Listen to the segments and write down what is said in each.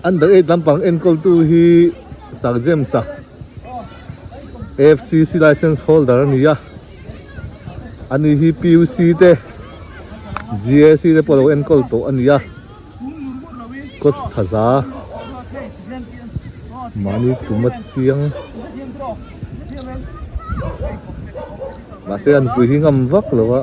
Under 8 lampang enkawltu hi Sir James-a AFCC license holder a ni a, ani hi PUC te GAC te pawh lo enkawl tawh a ni a, coach thaza mahni tum a chiang mahse an pui hi ngam vak lo a.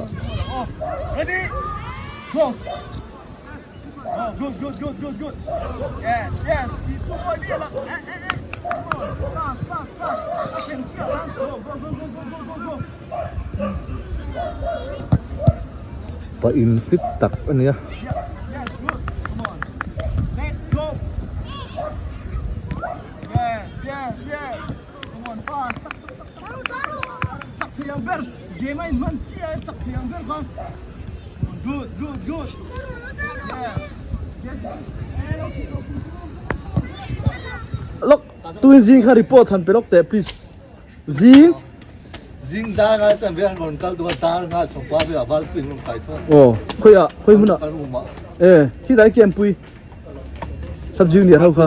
Pa in fit tak a nia. Lok tuin zing kha report han pe lok teh please zing Zing dar ngai chuan ve an rawn kal duh a dar ngai chawpa velah valpui an rawn kai thawk. Aw khawiah khawi hmunah Ka room ah. E khi dai camp pui. Sub junior ho kha.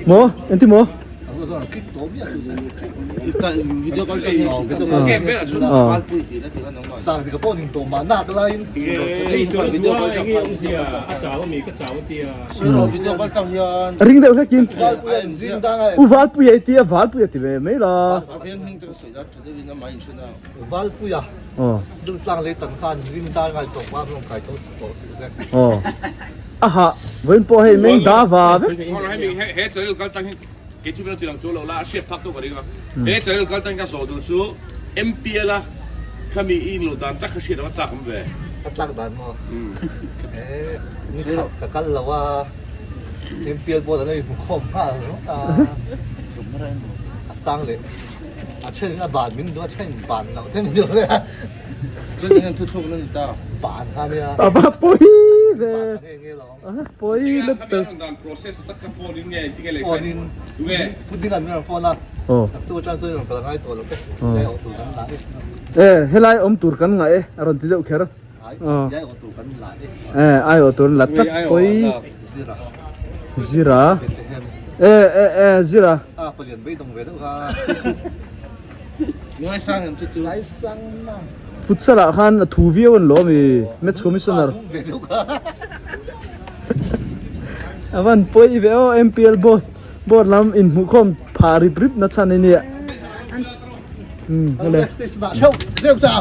Maw engti maw? Ring deuh hlekin U Valpuia i tia Valpuia ti ve mai la. Valpuia Aw. Dultlang lei tan khan zing dar ngai chawp a rawn kai tho suh tawh suh se. Aw. Aha, vawiin pawh hei meng da va vek. Aw hemi he he channel kal tang hi kei chu min lo ti lang chu lo la a hriat phak tawh ka ring a. He channel kal tang ka zawh duh chu MPL a khami i inlo dan tak kha hriat a va chak awm ve. Ka tlak dan maw? Eh, ni khat ka kal lo a, MPL board an lo inhmukhawm nghal ringawt a. A chang leh. A then in a ban min duh a then in ban loh te min duh ve a. Chuan eng thu thluk na ni ta? Ban kha nia. A va pawi ve. Ban ta nge nge lo. A pawi let tel. Dan process tak kha phone in nge tinge le. Phone in. Nge. Pudding an rawn phone a. Aw. Naktu atang chuan rawn kal ngai tawh lo te. Lai awh tur kan la e. E helai awm tur kan ngah e a rawn ti deuh kher. Ai ai awh tur kan la e. E ai awh tur an la tlat pawi. Zira. Zira. Bethlehem. E e e Zira. A palian beidawng ve deuh kha. Ngaisang em chu chu. Ngaisang na. Futsal ah khan a thu viau an lawm i match commissioner. Ve deuh kha. A van pawi ve aw MPL board board lam inhmuhkhawm phah rip rip na chhan a nia. Umm. Next station ah theuh zeuh sa.